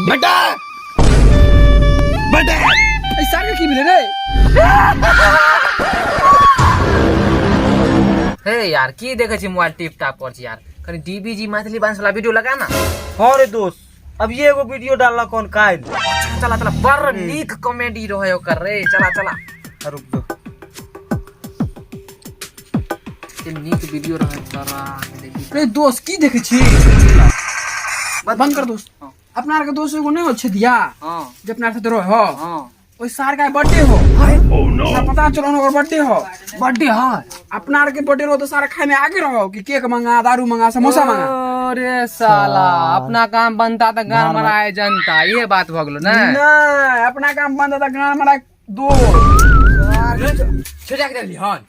Birthday birthday ए सार के की भेलै रे? हे यार, की देखे छी मोबाइल टिप टाप कर छी यार? कनी डीबीजी मैथिली डांस वाला वीडियो लगा ना। हाँ रे दोस्त, अब ये एगो वीडियो डालना कौन काल। चला चला, बड़ नीक कॉमेडी रहे ओकर रे, चला चला। रुक जो। के नीक वीडियो रहे तोरा देखी। रे दोस्त, की देखे छी? बंद कर दोस्त। अपना आर के दोस्त एगो नहीं हो छेदिया? हाँ। जे अपना साथ रहे हो। हाँ। ओइ सार का बर्थडे हो। हमरा पता चलो ओकर बर्थडे हो। बर्थडे है? अपना आर के बर्थडे रहो तो सारा खाए में आगे रहो कि केक मंगा, दारू मंगा, समोसा मंगा। अरे साला, अपना काम बनता तो गान मराए जनता, ये बात भ गेलो ना। नहीं, अपना काम बनता तो गान मरा दो। छेदिया के देखली हन?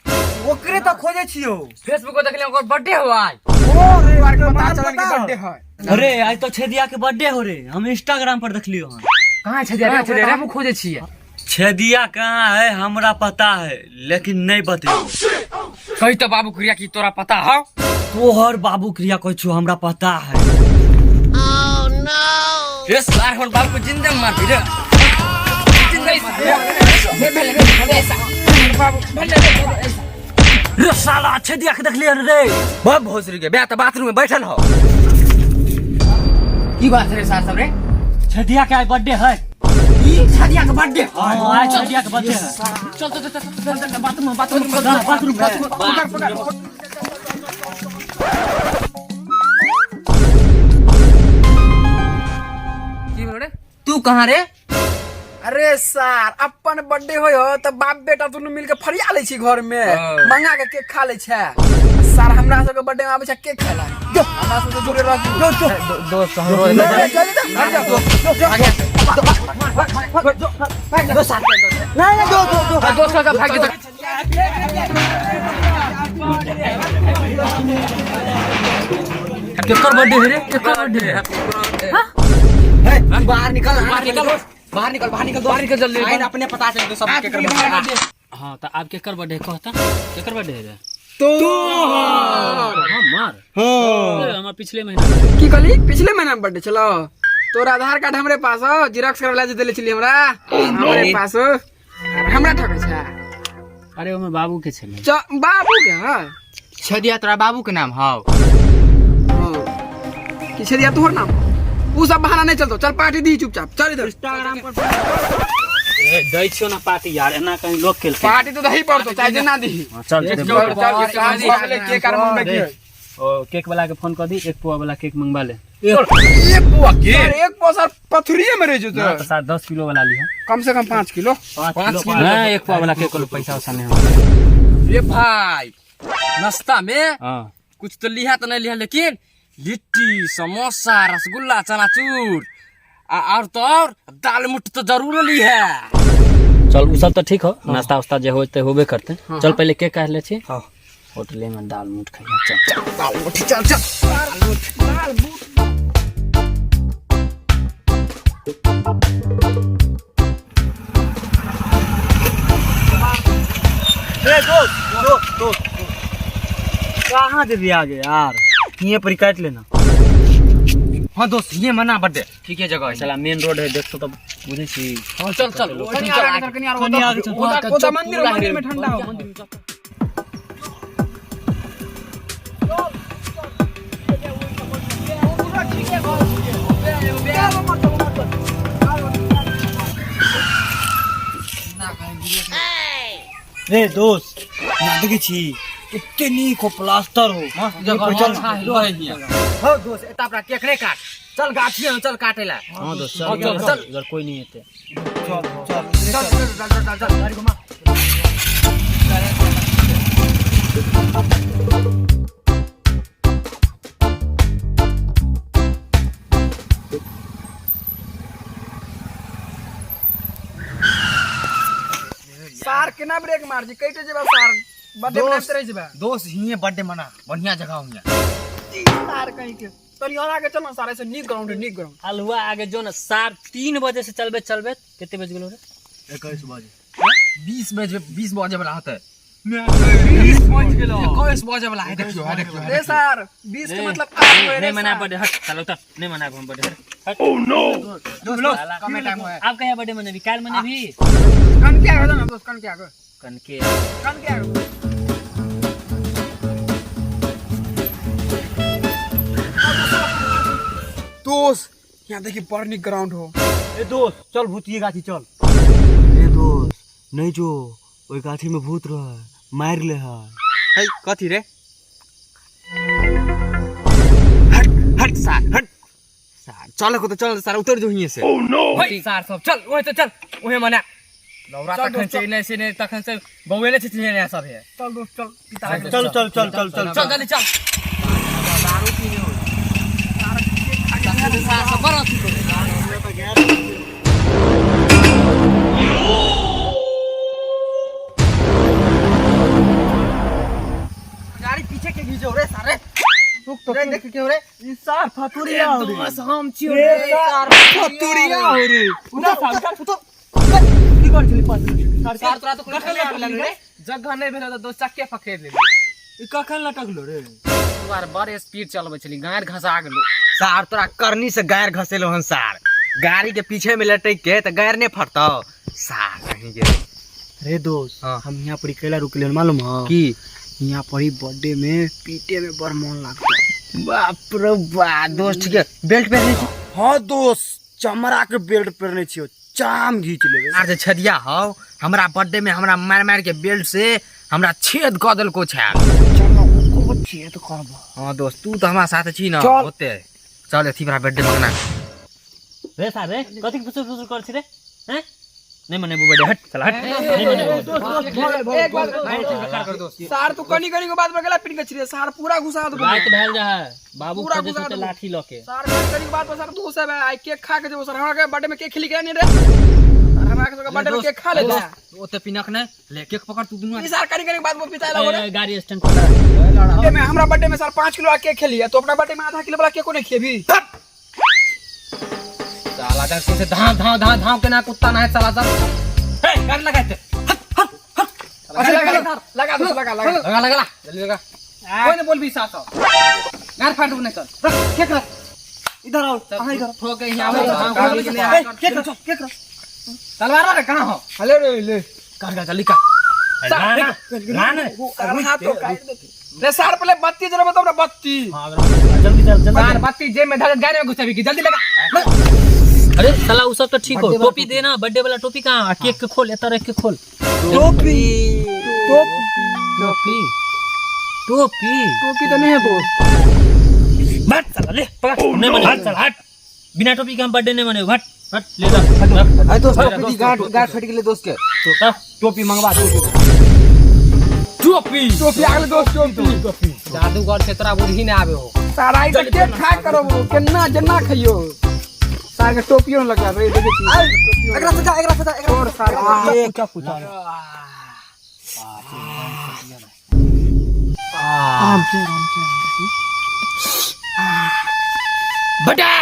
ओकरे तो खोजे छियो। फेसबुक पर देखली ओकर बर्थडे हो आज। ओ रे आर के पता चल के बर्थडे है। अरे आज तो छेदिया के बर्थडे हो रे, हम इंस्टाग्राम पर देखलियो हन। कहाँ छेदिया रे? छेदिया रे, हम खोजे छिए। छेदिया कहाँ है हमरा पता है, लेकिन नहीं बतेबो। कही तो बाबू क्रिया की तोरा पता हो? तोहर बाबू क्रिया कहै छौ, हमरा पता है। रे सार, हमर बाबू को जिंदा मार दी रे, जिंदा रे साला, छेदिया के देखलियो हन रे? बब भोसरी के बे, तो बाथरूम में बैठल हो। की बात रे सार सब रे? छेदिया के आज बर्थडे है। ई छेदिया के बर्थडे है? हाँ, आज छेदिया के बर्थडे है। चल चल चल चल चल, बाथरूम बाथरूम बाथरूम। पकड़ पकड़। की भेलो रे? तू कहाँ रे? अरे सार, अपन बर्थडे होय हो त बाप बेटा दुनू मिल के फरिया लै छी घर में। हाँ। मंगा के केक खा लै छै। सार हमरा सबके बर्थडे में आबै छै केक खाय ला। जो हमरा सबके जुड़े रह जो जो। दोस्त हमरो। चल चल चल, जो जो। दोस्त का भाग गेल। केकर बर्थडे है रे? केकर बर्थडे है? बाहर निकल। बाहर निकल, बाहर निकल, बाहर निकल, बाहर निकल जल्दी। आइन अपने पता चल तो सब केकर बर्थडे। हाँ, तो आब केकर बर्थडे कहता? केकर बर्थडे है रे? तो हमार? हाँ, हमार पिछले महीना। की कहली? पिछले महीना में बर्थडे चलो? तोरा आधार कार्ड हमरे पास हो, जिरॉक्स करवला जे देले छली हमरा, हमरे पास हो। हमरा ठकै छै? अरे ओमे बाबू के छलै। बाबू के? हाँ। छेदिया तोरा बाबू के नाम हौ? हाँ। की छेदिया तोहर नाम? उ सब बहाना नहीं चलतो। चल पार्टी दी, चुपचाप चल इधर। इंस्टाग्राम पर दै छियो ना पार्टी यार, एना कहीं लोग केलकै। पार्टी तो दही पड़तो, चाहे जे ना दी। हाँ, चल। चल चल, साँझ भऽ गेलै, केक आर मंगबै के? ओ केक वाला के फोन कर दी, एक पुआ वाला केक मंगवा ले। एक पुआ के? एक पुआ सर पथरिये में रह ना जेतै। तो सात 10 किलो वाला लिहा। कम से कम 5 किलो। 5 किलो ना, एक पुआ वाला केक वाला पैसा वैसा नहीं हो। रे भाई, नाश्ता में हाँ। कुछ तो लिहा तो नहीं लिहा, लेकिन लिट्टी, समोसा, रसगुल्ला, चनाचूर आ और तो और दाल मुठ तो जरूर ली है। चल, उ सब तो ठीक हो, नाश्ता उस्ता जे होते होबे करते। चल, पहले केक काट ले छी। हाँ। होटले में दाल मूठ खाइए, चल। चल चल। रे दोस्त दोस्त दोस्त, कहाँ दे दिया आगे यार? ये पर काट लेना। हाँ दोस्त, ये मना बर्थडे ठीक है जगह है। चला, मेन रोड है, देखतो तो बुझै छी। हाँ, चल चल। कनी आर आगे चल, कनी आर। कनी आगे चल। ओतऽ मंदिर, मंदिर में ठंडा हो, मंदिर में चल। रे दोस्त, ना देखे छी एते नीक हो, प्लास्टर हो, मस्त जगह चल। हो दोस्त, एता अपना केक नहीं काट, चल गाछिए में चल काटे ला। हाँ दोस्त, हाँ, चल चल, चल चल। उधर कोई नहीं हेतै। चल चल। चल चल चल चल चल, गाड़ी घुमा। सार केना ब्रेक मार छी, कटि जेबा सार, बर्थडे मनाबैत रहि जेबा। दोस्त, हिये बर्थडे मना, बढ़िया जगह हुआ। सार कहीं के तनी और आगे चल ना सार, ऐसे नीक ग्राउंड है, नीक ग्राउंड। हलुआ आगे जो ना सार, 3 बजे से चलबे चलबे कते बज गेलो रे? 21 बजे। 20 बजे, 20 बजे वाला होता है। 21 बजे वाला है, देखियो है, देखियो। रे सर 20 के मतलब 8 होए रे। नहीं मना बर्थडे, हट साला उतर, नहीं मना हम बर्थडे, हट। दोस्त कमे टाइम होए। आप कहिया बर्थडे मनेबी? काल मनेबी? कन के आगो ना दोस्त, कन के आगो, कन के कन के आगो। दोस्त यहाँ देखिए बड़ निक ग्राउंड हो। ए दोस्त चल भूतिए गाछी चल। ए दोस्त नहीं जो ओई गाछी में भूत रहे, मार ले है। हे कथी रे? हट हट सार, हट सार, चल को तो चल सार, उतर जो हिए से। ओह सार सब चल ओहे तो चल ओहे मना लौरा। तखन से नहीं से नहीं, तखन से बौएले छै ने सब है। चल दोस्त चल, पिता चल चल चल चल चल चल जल्दी चल। दारू पीने हो सार सब बड़ा अथी। गाड़ी पीछे के घिचो रे सारे, रुक तो रे देख के रे। ई सार फतुरिया हो रे। दोस्त हम छियो रे रे। सार फतुरिया हो रे। उतर उतर उतर, की कर छली पास सार? सार तोरा तो कखन लटकल रे? जगह नहीं भेल तो दोस्त चक्के पकड़ लेली। ई कखन लटकलो रे? तू आर बड़ स्पीड चलबै छली, गाड़ घसा गेलो। सार तोरा करनी से गायर घसेलो हन सार, गाड़ी के पीछे में लटक के त गायर ने फटतो सार कहीं के। रे दोस्त हाँ। हम यहाँ पर अकेला रुकले मालूम है की? यहाँ पर ही बर्थडे में पीटे में बड़ मन लगता। बाप रे बा दोस्त, ठीक है बेल्ट पहनने छी? हाँ दोस्त चमड़ा के बेल्ट पहनने छियो, चाम घीच लेबे। आर जे छदिया हौ हमरा बर्थडे में हमरा मार मार के बेल्ट से हमरा छेद क देलको छै। चल ना उनको छेद करबो। हाँ दोस्त तू तो हमरा साथ छी ना होते, चल अथी बड़ा बर्थडे मंगना। रे सार रे कथी फुसुर फुसुर कर छी रे? हैं नहीं मनेबो बर्थडे, हट साला हट, नहीं मनेबो। एक बात सार तू कनी कनी के बात पर गेला पिन के छी रे सार, पूरा घुसा दो। रात भेल जा है बाबू पूरा खोजे घुसा छते दो। लाठी ल के। सार कनी कनी के बात पर सार तू सब आई केक खा के जेबो सर, हमरा के बर्थडे में केक खिली के नहीं रे सर, हमरा के बर्थडे में केक खा ले। ओते पिनक नै ले, केक पकड़ तू दुनू। ई सार कनी कनी के बात पर पिताई लगो रे। ए, गाड़ी स्टैंड पर ए में हमरा बर्थडे में सार 5 किलो केक खेली, तो अपना बर्थडे में आधा किलो वाला केक को नहीं खेबी? साला जब से धाव धाव धाव धाव के ना कुत्ता ना है साला सब। हे गाड़ी लगाते, अच्छा लगा लगा दो, लगा लगा लगा लगा जल्दी लगा। कोई नहीं बोलबी साथ गाड़ फाटू नहीं। चल रख केक रख, इधर आओ, कहां इधर ठोक के यहां आओ। ए केक रख, केक रख। तलवार रे कहां हो? हले रे ले कर कर जल्दी कर। ना ना ना सार हाथ तो काट देते रे सार, पहले बत्ती जरा बताओ ना बत्ती। हां जल्दी चल जल्दी। सार बत्ती जेब में धर गाड़ी में घुसाबी की जल्दी लगा। अरे साला उ सब तो ठीक हो, टोपी देना बर्थडे वाला टोपी कहां? आ केक के खोल, एत रख के खोल। टोपी टोपी टोपी टोपी तो नहीं है दोस्त। हट साला ले पकड़, नहीं मने हट साला हट, बिना टोपी के हम बर्थडे नहीं मनेबो। हट हट ले जा। अरे दोस्त टोपी गाड़ गाड़ फट गेले दोस्त के, तो टोपी मंगवा दो। टोपी टोपी आगले दोस्त, टोपी जादूगर से तोरा बुद्धि ना आबे हो। सारा ई केक खा करो केना जना खइयो सार के टोपियो न लगा रे, देखे छी एकरा सजा, एकरा सजा, एकरा और सार एक पूछा आराम से आराम से। बर्थडे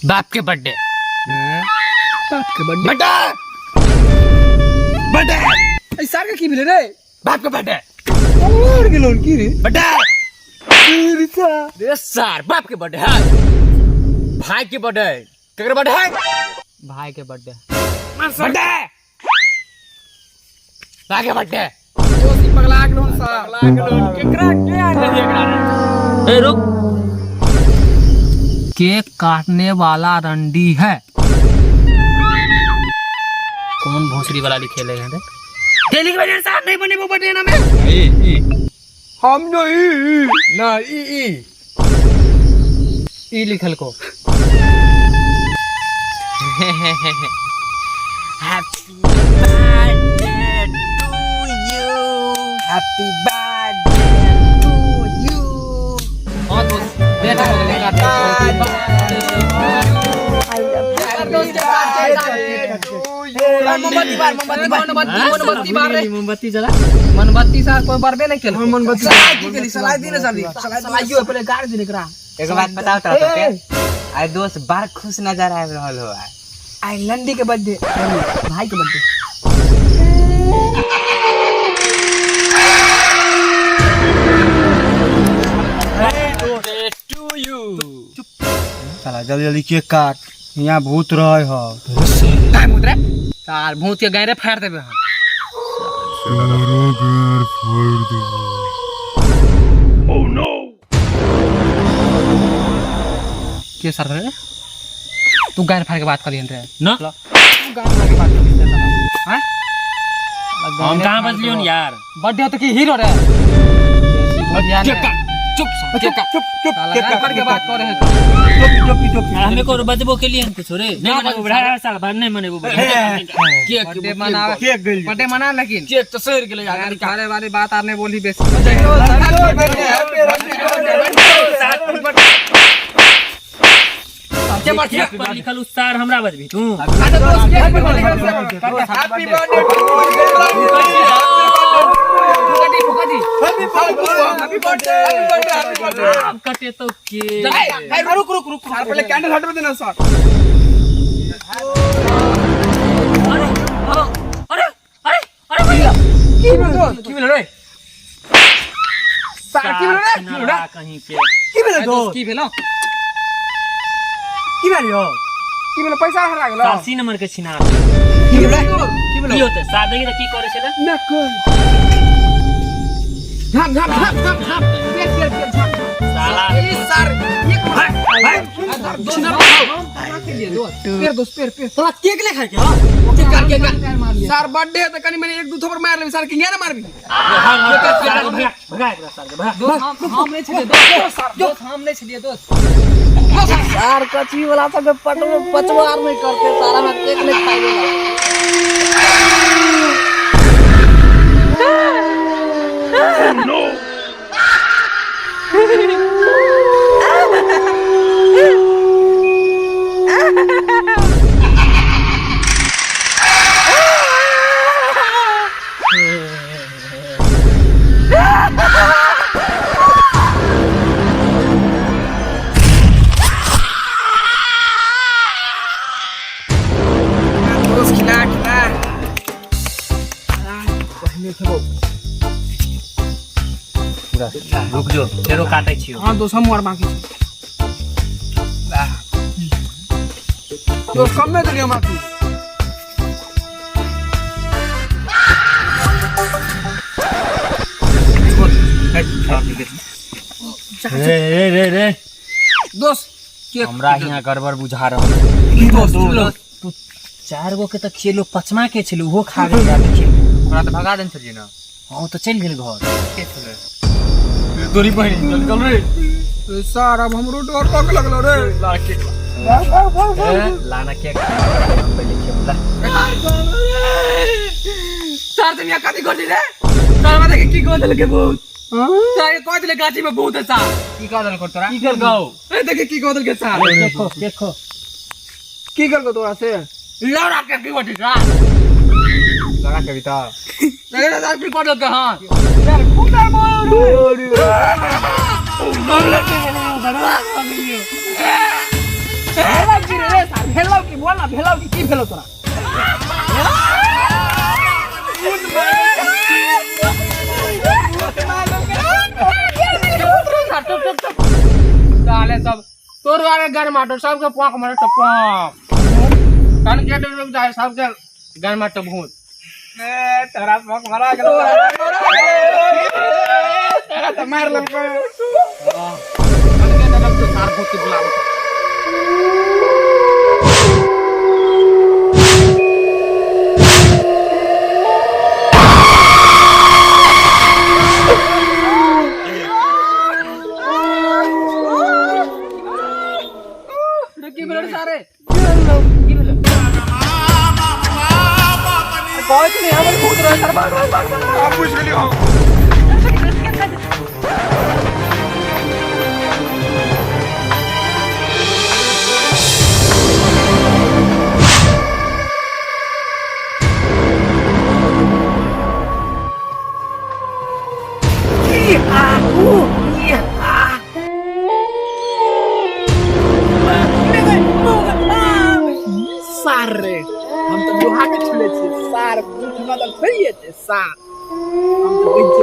बाप के बर्थडे, बाप के बर्थडे, बर्थडे बर्थडे ई सार के की भेले रे? बाप के बर्थडे और गेलो की रे बर्थडे रे सार, बाप के बर्थडे है, भाई के बर्थडे, केकर बर्थडे है? भाई के बर्थडे, बर्थडे भाई के बर्थडे। दोस्त ई पगला गेलो सार, पगला गेलो केकरा के आ नहीं एकरा। ए रुक, केक काटने वाला रंडी है। कौन भोसड़ी वाला लिखेले हैं रे? डेली के वजह से नहीं बने वो बर्थडे ना में। हम नहीं ना ई ई ई लिखल को। Happy birthday to you, happy birthday to you. हां दोस्त बेटा हो गेलै काट। मोमबत्ती बार, मोमबत्ती बार, मोमबत्ती मोमबत्ती बार रे, मोमबत्ती जला। मोमबत्ती सार कोई बरबे नहीं केलको। मोमबत्ती सलाई की गेली, सलाई दिने जल्दी सलाइयो पहले गाड़ दिने एकरा। एक बात बताओ तोरा के, आइ दोस्त बड़ खुश नजर आबि रहल हो। आई लंडी के बर्थडे, भाई के बर्थडे। साला जल्दी जल्दी केक काट, यहाँ भूत रहे हो। काय भूत रे? सार भूत के गैरे फाड़ देबे हम। के सर रे? तू गैर फाड़ के बात करियन रे। ना। तू गैर फाड़ के बात करियन रे साला। हैं? हम कहाँ बजलियन यार? बर्थडे तो की हीरो रे। केक काट। चुप साला, केक काट। चुप चुप, साला केक गैर काट, फाड़ के बात कर रहे हैं। टोपी टोपी टोपी। हमें को बजबो के लिए हम कुछ रे। नहीं मनेबो बड़ा साला, भाई नहीं मनेबो बड़ा। केक बर्थडे मना, केक गइल। बर्थडे मना लेकिन केक तो सड़ गेलै यार। गैर फाड़े वाली बात आने बोली बेसी। केक पर लिखल उस सार हमरा बजबी तू। अच्छा दोस्त, केक पर लिखल हैप्पी बर्थडे फुकटी फुकटी। Happy birthday, happy birthday, happy birthday. अब कटे तो के रुक रुक रुक सर, पहले कैंडल हटवे देना सर। अरे अरे अरे अरे भैया की भेल दोस्त? की भेल रे? सर की भेल रे? की भेल रे कहीं के? की भेल दोस्त दोस्त? की भेल? की भेल यो? की भेल? पैसा हरा गेल। 80 नंबर के छिना की भेल? की भेल? की होते सादगी त की करे छले? ना कर झाप झाप झाप झाप झाप पेर पेर पेर झाप। साला ए सर, एक भाई दो दोस्त पेर, दोस्त पेर पेर। साला केक ले खाए के हां? केक काट, केक काट सर, बर्थडे है त कनी मनी एक दू थप्पड़ मार लेबी सर, कि ना मारबी? भगा भगा एकरा सार के भगा। दोस्त हम नहीं छलिए दोस्त, दोस्त हम नहीं छलिए दोस्त। यार कची वाला सब पटो पचवा आर नहीं करते, सारा में केक नहीं खाई। दोस्त खिला खिला पहले खेबो। रुक जो, फेरो काटे छियो। हां दोस्त, हम और बाकी छी दोस्त, कम में देलियो हमरा तू। रे रे रे रे दोस्त केक हमरा हियां गड़बड़ बुझा रहल। की दोस्त? तू चार गो के त खेलो, पचमा के छलो ओहो खा गेल यार। देखिए ओकरा त भगा देन छलिए ना। हां त चलि गेल घर। के छले तोरी बहिन? चल चल रे। सर अब हमरो डर लग लगलो रे। लाना केक पहिले खेबला। सर तुम यहाँ कथी कर दी रे? सर हमरा देखे की कह देलके भूत। सर कह देले गाछी में भूत है सर। की कह देलको तोरा? की करगौ? ए देखे की कह देलके सर। देखो देखो की करगो तोरा से? लौड़ा के की बटी सर? लगा कविता। अरे सर की कह देलके? हां सर खुदा बोल भेलौ की रे सर? भेलौ की बोल ना, भेलौ की? की भेलौ तोरा? साले सब तोर वाले गन माटो सबके पोक मारो तो पोक कान के रुक जाए, सबके गन माटो भूत। ए तोरा पोक मारा गेलो, तोरा त मार ललको। कान के डर तो सार भूत के बुलावे। की भेल सारे? की भेल? कहै छलै हमर भूत रहे सर, भाग भाग भाग भाग। बुझ गेलियो हम। सार लोहा के छुले छी सार बूथ बदल थोड़ी हेतै सार। हम तऽ बुझि